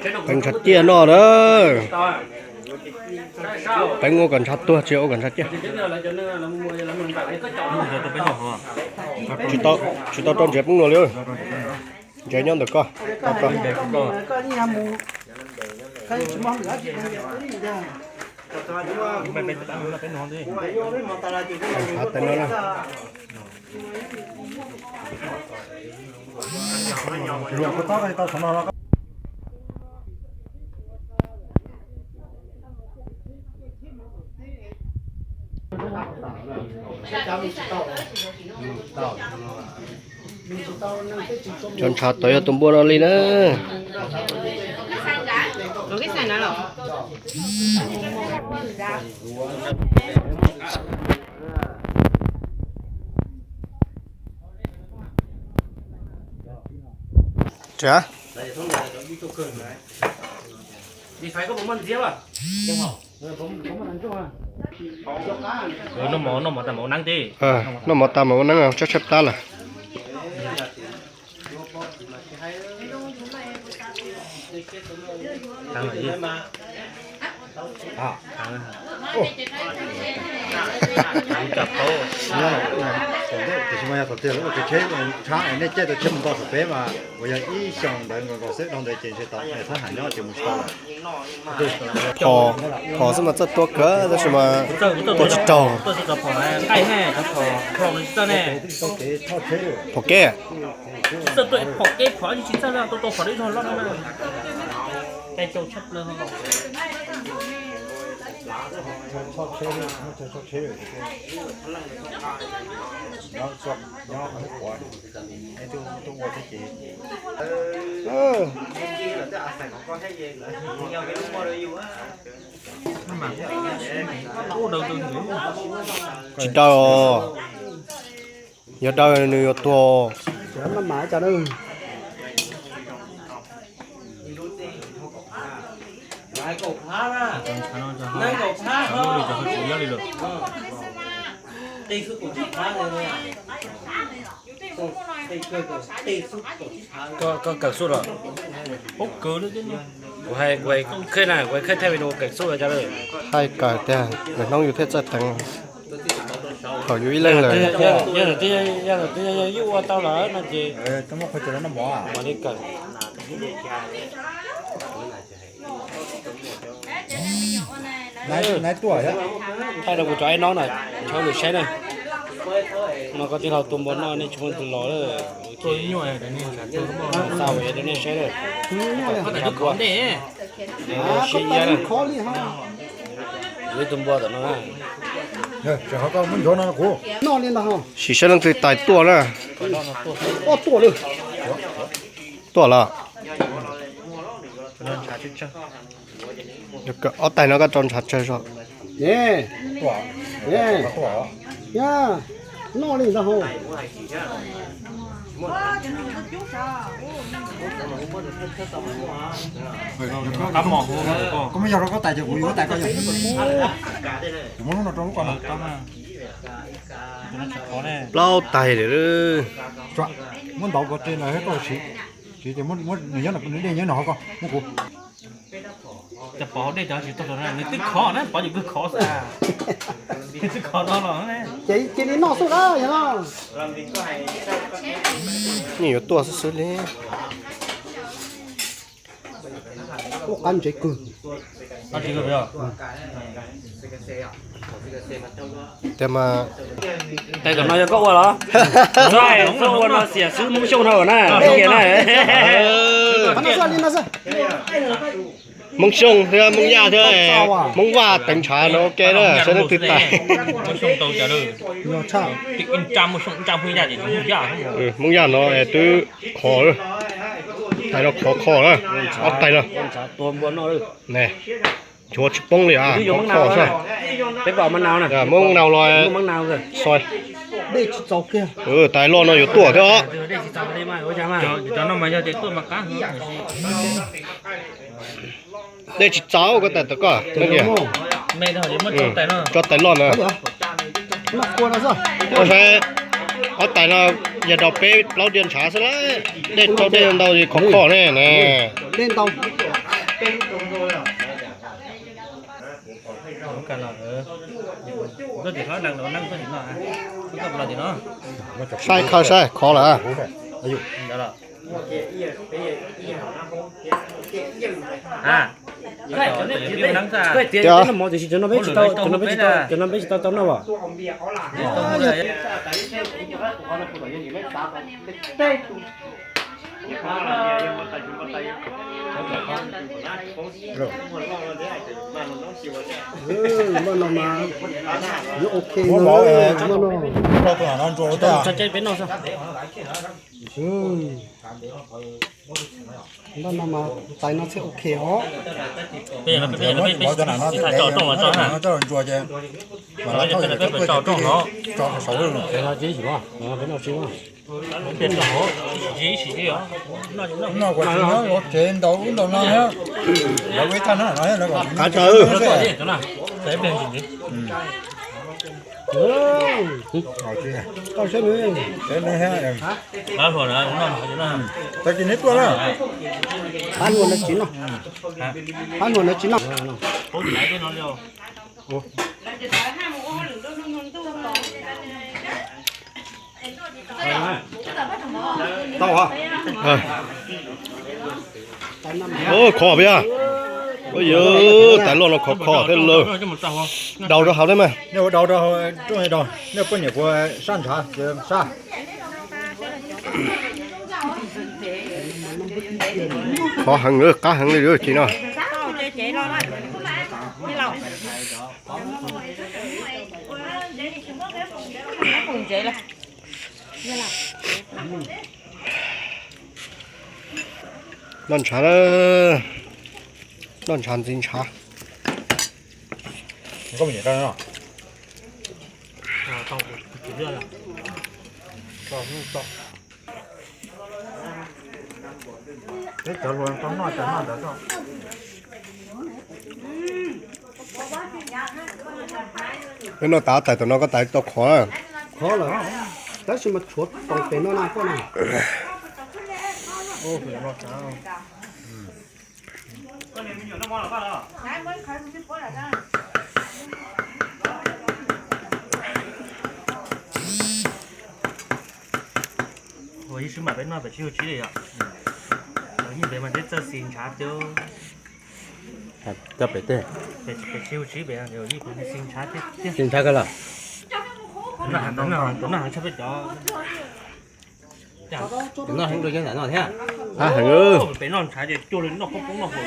Teev ntshav ciaj no na. Teev ua kom ntshav tuag tsis ua kom ntshav ciaj. Tsis tau, tsis tau rau ntsev poob nua li. Ntsev nyob ntawm koj. Ntshav teev no na. Cov ntshav tod yog tus npua no li na. Tsa. Noj mov tas mas ua neeb, tshaib tshaib plab lawm. Tiam sis mas yog thaum twg lawv ua kev tsheb tshab es nej caij tau tsheb mus nto saum peb mas uas yog ib xyoos ntawd nkaus nkaus xwb, dhau ntawd ces ntshe tau thab ham nyob ces mus tsis tau. Phom, phom xwb mas txawj tua kawg tab sis mas tua tsis raug. Phom kev. Tsis daw, yog daw nws yuav tuag. Koj kawm xub los? Kuv hais, kuv hais khej na, kuv hais khej thaij video kawm xub cas lawm. Thaij kawm tiag, lwm hnub yus thiaj txawj teev. Thaum yus ib leeg lawm. Yog twb yog ua tau lawm no ces mam li kawm. Thaij rau kuv cov aib nob na, tshawb lus saib na. No koj tij laug tua npua noj nej tsis muaj tus los lawm. Xa ua rau nej saib lawm. Siab iab na. Ib tug npua tom no na. Sim saib leej twg tais tuaj na. Tuaj lawm. Ob tais no koj rau ntshav tsawg zog? Noj li ntag hos. Koj muab yog rau koj tais ces kuv yuav tais koj yog. Kuv muab lub no rau lub ko. Plaub tais lawm. Muab ntaus ko tej no koj siv, siv ces muab nws nyob no, nws dej nyob no hos koj muab kuv. Cas Pov dej cov tsis tuaj rau na, nws twb khov na, Pov ces kawg khov xwb. Twb khov no los. Ces cia li noj xwb na yog no. Nej yuav tuaj xwb xwb li. Ua qab ntsev kawg. Tias mas tais tom no yog koj ua los? Koj ua no xiam xwb Hmoob Xyooj no na, Hmoob Xyooj na. Hmoob Xyooj thiab Hmoob Yaj thiab Hmoob Vaj teev ntshav no ua ke na, saib leej twg tais. Hmoob Yaj no twb khov, tais no khov kho na, ob tais no. Nchuav tsis poob li, khov kho xwb. Muab nau los soi. Tais loj no yuav tuaj thiab os. Dej tsis txaus, koj tais tau koj. Tso tais loj na. Ua saib, Ob tais no yog rau peb plaub diav ntshav xwb las, dej rau dej ntau khov kho ne na. Dej ntau. Saib kha saib khov lawm. Tias cov no peb tsis tau, cov no peb tsis tau, cov no peb tsis tau tau noj as. Npaj no mas yuav ok no, npaj no. Npaj no mas tais no thiaj ok os. Cov no thiaj ok. Noj kuv tsis nyob ua tsev ntau ub ntau no, lawv ua ib thaj no, lawv kom kuv nyob tsev xwb. Tag kis neb tuaj na. Pab hluas ntawd tsis noj. Pab hluas ntawd tsis noj. Tau. Khov peb. Yog tais loj no khov kho thiab lawm. Daus rau hauv thiab mas. Nej ua daus rau hauv, nej poj niam puas sab ntshav, sab. Khov heev, qab heev li tsis no. Noj ntshav, noj ntshav ntxiv ntshav. Peb noj tas tais tom no koj tais tau khov. Khov lawm, tab sis mas tshuav toom pem no na koj na. Ua ib sij mam peb noj pem tsib hauv tsib li yom. Ib pem mas twb txawj xis ntshav tiag. Cov pem tej. Pem tsib hauv tsib pem xis ntshav tiag. Xis ntshav kawg los. Tus noj heev tshaj peb cov. Tus noj heev dua cov ntawm no thiab. Pem noj ntshav ces cuag li noj koob koob noj hauv.